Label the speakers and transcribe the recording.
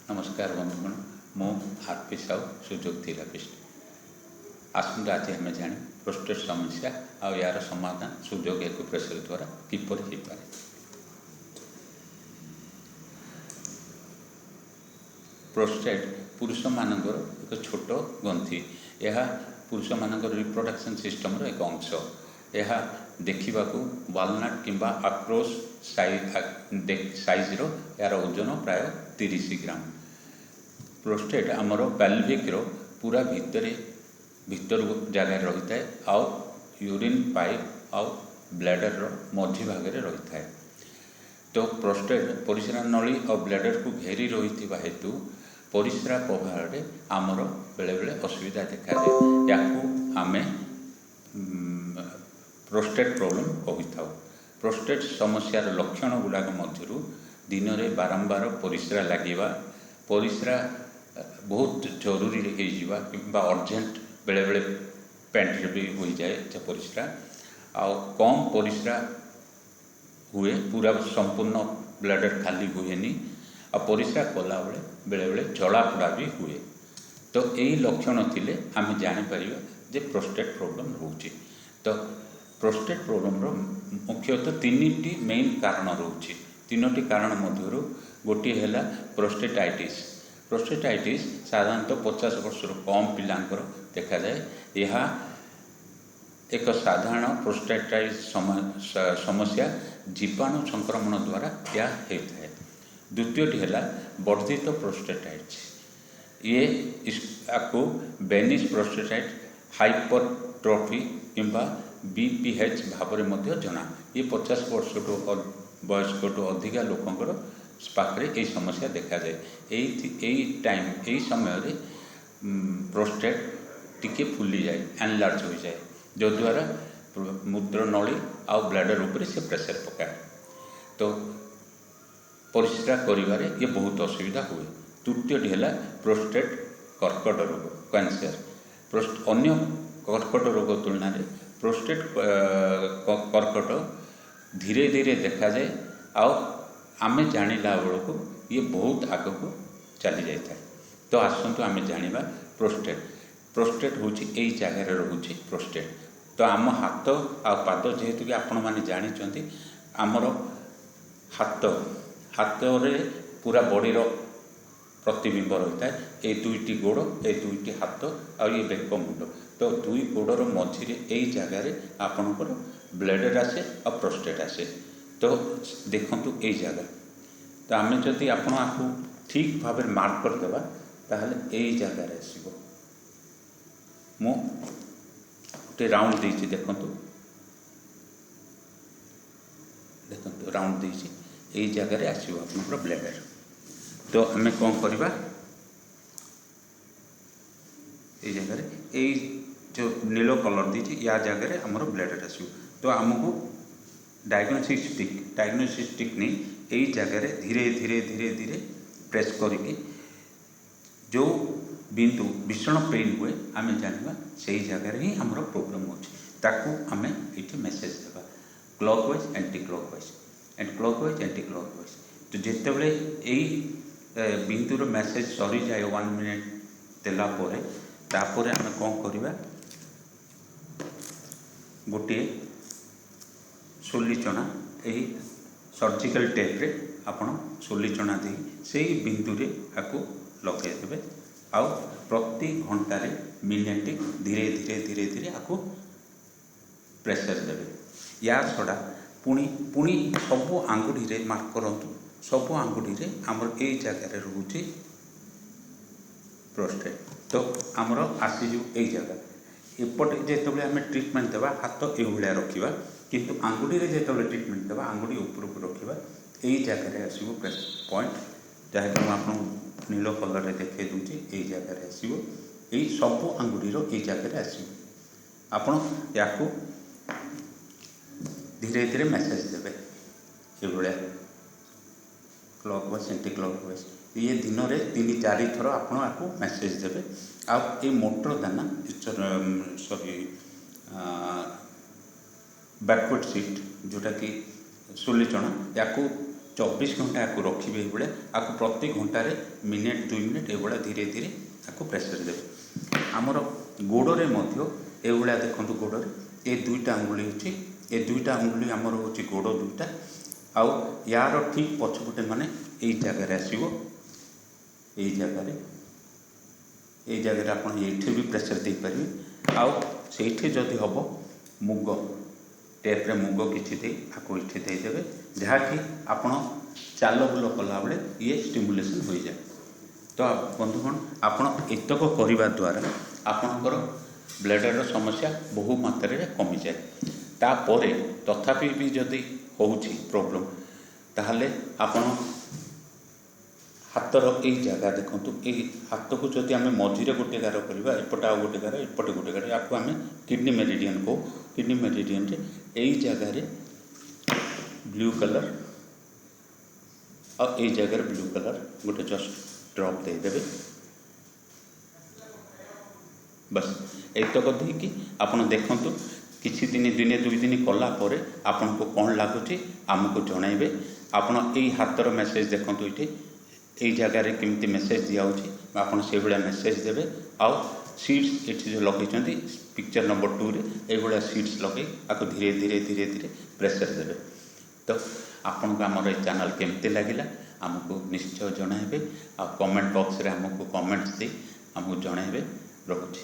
Speaker 1: ନମସ୍କାର ବନ୍ଧୁଗଣ, ମୁଁ ଆର୍ ପି ସାହୁ, ସୁଯୋଗ ଥେରାପିଷ୍ଟ। ଆସନ୍ତୁ, ଆଜି ଆମେ ଜାଣିବା ପ୍ରୋଷ୍ଟେଟ୍ ସମସ୍ୟା ଆଉ ଏହାର ସମାଧାନ ସୁଯୋଗ ଏକୁପ୍ରେସର ଦ୍ୱାରା କିପରି ହେଇପାରେ। ପ୍ରୋଷ୍ଟେଟ୍ ପୁରୁଷମାନଙ୍କର ଏକ ଛୋଟ ଗ୍ରନ୍ଥି। ଏହା ପୁରୁଷମାନଙ୍କର ରିପ୍ରଡକ୍ସନ୍ ସିଷ୍ଟମର ଏକ ଅଂଶ। ଏହା ଦେଖିବାକୁ ୱାଲନଟ୍ କିମ୍ବା ଆଖରୋଟ ସାଇଜ୍ର। ଏହାର ଓଜନ ପ୍ରାୟ 30 ଗ୍ରାମ। ପ୍ରୋଷ୍ଟେଟ୍ ଆମର ପେଲଭିକ୍ର ପୁରା ଭିତରେ ଭିତର ଜାଗାରେ ରହିଥାଏ ଆଉ ୟୁରିନ୍ ପାଇପ୍ ଆଉ ବ୍ଲାଡରର ମଝି ଭାଗରେ ରହିଥାଏ। ତ ପ୍ରୋଷ୍ଟେଟ୍ ପରିସ୍ରା ନଳୀ ଆଉ ବ୍ଲାଡରକୁ ଘେରି ରହିଥିବା ହେତୁ ପରିସ୍ରା ପ୍ରବାହରେ ଆମର ବେଳେବେଳେ ଅସୁବିଧା ଦେଖାଯାଏ। ୟାକୁ ଆମେ ପ୍ରୋଷ୍ଟେଟ୍ ପ୍ରୋବ୍ଲେମ୍ କହିଥାଉ। ପ୍ରୋଷ୍ଟେଟ୍ ସମସ୍ୟାର ଲକ୍ଷଣ ଗୁଡ଼ାକ ମଧ୍ୟରୁ ଦିନରେ ବାରମ୍ବାର ପରିସ୍ରା ଲାଗିବା, ପରିସ୍ରା ବହୁତ ଜରୁରୀ ହେଇଯିବା କିମ୍ବା ଅର୍ଜେଣ୍ଟ, ବେଳେବେଳେ ପ୍ୟାଣ୍ଟରେ ବି ହୋଇଯାଏ ସେ ପରିସ୍ରା, ଆଉ କମ୍ ପରିସ୍ରା ହୁଏ, ପୁରା ସମ୍ପୂର୍ଣ୍ଣ ବ୍ଲାଡର ଖାଲି ହୁଏନି, ଆଉ ପରିସ୍ରା କଲାବେଳେ ବେଳେବେଳେ ଜଳାପୋଡ଼ା ବି ହୁଏ। ତ ଏଇ ଲକ୍ଷଣ ଥିଲେ ଆମେ ଜାଣିପାରିବା ଯେ ପ୍ରୋଷ୍ଟେଟ୍ ପ୍ରୋବ୍ଲେମ୍ ରହୁଛି। ତ ପ୍ରୋଷ୍ଟେଟ୍ ପ୍ରୋବ୍ଲେମ୍ର ମୁଖ୍ୟତଃ ତିନିଟି ମେନ୍ କାରଣ ରହୁଛି। ତିନୋଟି କାରଣ ମଧ୍ୟରୁ ଗୋଟିଏ ହେଲା ପ୍ରୋଷ୍ଟେଟାଇଟିସ୍। ପ୍ରୋଷ୍ଟେଟାଇଟିସ୍ ସାଧାରଣତଃ 50 ବର୍ଷରୁ କମ୍ ପିଲାଙ୍କର ଦେଖାଯାଏ। ଏହା ଏକ ସାଧାରଣ ପ୍ରୋଷ୍ଟାଟାଇଟିସ୍ ସମସ୍ୟା। ଜୀବାଣୁ ସଂକ୍ରମଣ ଦ୍ୱାରା ଏହା ହୋଇଥାଏ। ଦ୍ୱିତୀୟଟି ହେଲା ବର୍ଦ୍ଧିତ ପ୍ରୋଷ୍ଟେଟାଇଟିସ୍। ଇଏ ଆକୁ ବେନିଗ୍ନ ପ୍ରୋଷ୍ଟେଟାଇଟ୍ ହାଇପରଟ୍ରଫି କିମ୍ବା ବିପିଏଚ୍ ଭାବରେ ମଧ୍ୟ ଜଣା। ଇଏ 50 ବର୍ଷଠୁ ବୟସ୍କଠୁ ଅଧିକା ଲୋକଙ୍କର ପାଖରେ ଏହି ସମସ୍ୟା ଦେଖାଯାଏ। ଏଇ ଟାଇମ୍, ଏଇ ସମୟରେ ପ୍ରୋଷ୍ଟେଟ୍ ଟିକେ ଫୁଲିଯାଏ, ଏନଲାର୍ଜ ହୋଇଯାଏ, ଯଦ୍ୱାରା ମୂତ୍ରନଳୀ ଆଉ ବ୍ଲାଡର ଉପରେ ସେ ପ୍ରେସର ପକାଏ। ତ ପରିସ୍ରା କରିବାରେ ଇଏ ବହୁତ ଅସୁବିଧା ହୁଏ। ତୃତୀୟଟି ହେଲା ପ୍ରୋଷ୍ଟେଟ୍ କର୍କଟ ରୋଗ, କ୍ୟାନ୍ସର। ଅନ୍ୟ କର୍କଟ ରୋଗ ତୁଳନାରେ ପ୍ରୋଷ୍ଟେଟ୍ କର୍କଟ ଧୀରେ ଧୀରେ ଦେଖାଯାଏ ଆଉ ଆମେ ଜାଣିଲା ବେଳକୁ ଇଏ ବହୁତ ଆଗକୁ ଚାଲି ଯାଇଥାଏ। ତ ଆସନ୍ତୁ ଆମେ ଜାଣିବା ପ୍ରୋଷ୍ଟେଟ୍। ପ୍ରୋଷ୍ଟେଟ୍ ହେଉଛି ଏଇ ଜାଗାରେ ରହୁଛି ପ୍ରୋଷ୍ଟେଟ୍। ତ ଆମ ହାତ ଆଉ ପାଦ, ଯେହେତୁ କି ଆପଣମାନେ ଜାଣିଛନ୍ତି, ଆମର ହାତରେ ପୁରା ବଡ଼ିର ପ୍ରତିବିମ୍ବ ରହିଥାଏ। ଏଇ ଦୁଇଟି ଗୋଡ଼, ଏଇ ଦୁଇଟି ହାତ ଆଉ ଇଏ ବେକ ମୁଣ୍ଡ। ତ ଦୁଇ ଗୋଡ଼ର ମଝିରେ ଏଇ ଜାଗାରେ ଆପଣଙ୍କର ବ୍ଲାଡର ଆସେ ଆଉ ପ୍ରୋଷ୍ଟେଟ୍ ଆସେ। ତ ଦେଖନ୍ତୁ ଏଇ ଜାଗା। ତ ଆମେ ଯଦି ଆପଣ ଆକୁ ଠିକ୍ ଭାବରେ ମାର୍କ କରିଦେବା, ତାହେଲେ ଏଇ ଜାଗାରେ ଆସିବ। ମୁଁ ଗୋଟେ ରାଉଣ୍ଡ ଦେଇଛି, ଦେଖନ୍ତୁ, ଦେଖନ୍ତୁ, ରାଉଣ୍ଡ ଦେଇଛି। ଏଇ ଜାଗାରେ ଆସିବ ଆପଣଙ୍କର ବ୍ଲାଡର। ତ ଆମେ କ'ଣ କରିବା? ଏଇ ଜାଗାରେ, ଏଇ ଯେଉଁ ନୀଳ କଲର୍ ଦେଇଛି, ୟା ଜାଗାରେ ଆମର ବ୍ଲାଡର ଆସିବ। ତ ଆମକୁ ଡାଇଗ୍ନୋସିସ୍ ଷ୍ଟିକ୍ ନେଇ ଏଇ ଜାଗାରେ ଧୀରେ ଧୀରେ ଧୀରେ ଧୀରେ ପ୍ରେସ୍ କରିକି ଯେଉଁ ବିନ୍ଦୁ ଭୀଷଣ ପେନ୍ ହୁଏ, ଆମେ ଜାଣିବା ସେଇ ଜାଗାରେ ହିଁ ଆମର ପ୍ରୋବ୍ଲେମ୍ ହେଉଛି। ତାକୁ ଆମେ ଏଇଠି ମସାଜ ଦେବା clockwise, anti clockwise and clockwise, anti clockwise। ତ ଯେତେବେଳେ ଏଇ ବିନ୍ଦୁର ମସାଜ ସରିଯାଏ, 1 ମିନିଟ୍ ଦେଲା ପରେ, ତାପରେ ଆମେ କ'ଣ କରିବା? ଗୋଟିଏ ସୋଲି ଚଣା, ଏହି ସର୍ଜିକାଲ ଟେପ୍ରେ ଆପଣ ସୋଲି ଚଣା ଦେଇ ସେଇ ବିନ୍ଦୁରେ ଆକୁ ଲଗାଇଦେବେ ଆଉ ପ୍ରତି ଘଣ୍ଟାରେ ମିନିଟ୍ ଧୀରେ ଧୀରେ ଧୀରେ ଧୀରେ ଆକୁ ପ୍ରେସର ଦେବେ। ୟା ଛଡ଼ା ପୁଣି ପୁଣି ସବୁ ଆଙ୍ଗୁଠିରେ ମାର୍କ କରନ୍ତୁ। ସବୁ ଆଙ୍ଗୁଠିରେ ଆମର ଏଇ ଜାଗାରେ ରହୁଛି ପ୍ରୋଷ୍ଟେଟ୍। ତ ଆମର ଆସିଯିବ ଏଇ ଜାଗା। ଏପଟେ ଯେତେବେଳେ ଆମେ ଟ୍ରିଟମେଣ୍ଟ ଦେବା, ହାତ ଏଇଭଳିଆ ରଖିବା, କିନ୍ତୁ ଆଙ୍ଗୁଠିରେ ଯେତେବେଳେ ଟ୍ରିଟମେଣ୍ଟ ଦେବା, ଆଙ୍ଗୁଠି ଉପରକୁ ରଖିବା। ଏଇ ଜାଗାରେ ଆସିବ ପ୍ରେସ୍ ପଏଣ୍ଟ, ଯାହାକି ମୁଁ ଆପଣଙ୍କୁ ନୀଳ କଲର୍ରେ ଦେଖାଇ ଦେଉଛି। ଏଇ ଜାଗାରେ ଆସିବ। ଏଇ ସବୁ ଆଙ୍ଗୁଠିର ଏଇ ଜାଗାରେ ଆସିବ। ଆପଣ ୟାକୁ ଧୀରେ ଧୀରେ ମସାଜ ଦେବେ ଏଇଭଳିଆ clockwise, anticlockwise. ଇଏ ଦିନରେ ତିନି ଚାରି ଥର ଆପଣ ଆକୁ ମସାଜ ଦେବେ। ଆଉ ଏଇ ମଟର ଦାନା, ସରି, ବକହ୍ୱିଟ୍ ସିଡ୍, ଯେଉଁଟାକି ସୋଲି ଚଣା, ୟାକୁ 24 ଘଣ୍ଟା ଆକୁ ରଖିବେ ଏଇଭଳିଆ। ଆକୁ ପ୍ରତି ଘଣ୍ଟାରେ ମିନିଟ୍ 2 ମିନିଟ୍ ଏଇଭଳିଆ ଧୀରେ ଧୀରେ ଆକୁ ପ୍ରେସର ଦେବେ। ଆମର ଗୋଡ଼ରେ ମଧ୍ୟ ଏଇଭଳିଆ ଦେଖନ୍ତୁ, ଗୋଡ଼ରେ ଏ ଦୁଇଟା ଆଙ୍ଗୁଳି ଅଛି। ଏ ଦୁଇଟା ଆଙ୍ଗୁଳି ଆମର ହେଉଛି ଗୋଡ଼ ଦୁଇଟା। ଆଉ ୟାର ଠିକ୍ ପଛପଟେ, ମାନେ ଏଇ ଜାଗାରେ ଆସିବ, ଏଇ ଜାଗାରେ। ଏଇ ଜାଗାରେ ଆପଣ ଏଇଠି ବି ପ୍ରେସର ଦେଇପାରିବେ। ଆଉ ସେଇଠି ଯଦି ହେବ, ମୁଗ ଟେପ୍ରେ ମୁଗ କିଛି ଦେଇ ଆକୁ ଏଇଠି ଦେଇଦେବେ, ଯାହାକି ଆପଣ ଚାଲ ବୁଲ କଲାବେଳେ ଇଏ ଷ୍ଟିମୁଲେସନ୍ ହୋଇଯାଏ। ତ ବନ୍ଧୁଗଣ, ଆପଣ ଏତକ କରିବା ଦ୍ୱାରା ଆପଣଙ୍କର ବ୍ଲେଡ଼ରର ସମସ୍ୟା ବହୁ ମାତ୍ରାରେ କମିଯାଏ। ତାପରେ ତଥାପି ବି ଯଦି ହେଉଛି ପ୍ରୋବ୍ଲେମ୍, ତାହେଲେ ଆପଣ ହାତର ଏଇ ଜାଗା ଦେଖନ୍ତୁ। ଏଇ ହାତକୁ ଯଦି ଆମେ ମଝିରେ ଗୋଟେ ଗାର କରିବା, ଏପଟେ ଆଉ ଗୋଟେ ଗାର, ଏପଟେ ଗୋଟେ ଗାର, ୟାକୁ ଆମେ କିଡ଼ନୀ ମେରିଡ଼ିଆନ୍ କହୁ। କିଡ଼ନୀ ମେରିଡ଼ିଆନ୍ରେ ଏଇ ଜାଗାରେ ବ୍ଲୁ କଲର୍ ଆଉ ଏଇ ଜାଗାରେ ବ୍ଲୁ କଲର୍ ଗୋଟେ ଜଷ୍ଟ ଡ୍ରପ୍ ଦେଇଦେବେ। ବାସ୍, ଏତକ ଦେଇକି ଆପଣ ଦେଖନ୍ତୁ। କିଛି ଦିନ, ଦିନେ 2 ଦିନ କଲା ପରେ ଆପଣଙ୍କୁ କ'ଣ ଲାଗୁଛି, ଆମକୁ ଜଣାଇବେ। ଆପଣ ଏଇ ହାତର ମେସେଜ୍ ଦେଖନ୍ତୁ ଏଇଠି, ଏଇ ଜାଗାରେ କେମିତି ମେସେଜ୍ ଦିଆହେଉଛି, ଆପଣ ସେଇଭଳିଆ ମେସେଜ୍ ଦେବେ। ଆଉ ସିଡ୍ସ ଏଠି ଯେଉଁ ଲଗେଇଛନ୍ତି ପିକ୍ଚର ନମ୍ବର 2ରେ, ଏଇଭଳିଆ ସିଡ୍ସ ଲଗେଇ ଆକୁ ଧୀରେ ଧୀରେ ଧୀରେ ଧୀରେ ପ୍ରେସର ଦେବେ। ତ ଆପଣଙ୍କୁ ଆମର ଏ ଚ୍ୟାନେଲ୍ କେମିତି ଲାଗିଲା, ଆମକୁ ନିଶ୍ଚୟ ଜଣାଇବେ। ଆଉ କମେଣ୍ଟ ବକ୍ସରେ ଆମକୁ କମେଣ୍ଟ ଦେଇ ଆମକୁ ଜଣାଇବେ। ରହୁଛି।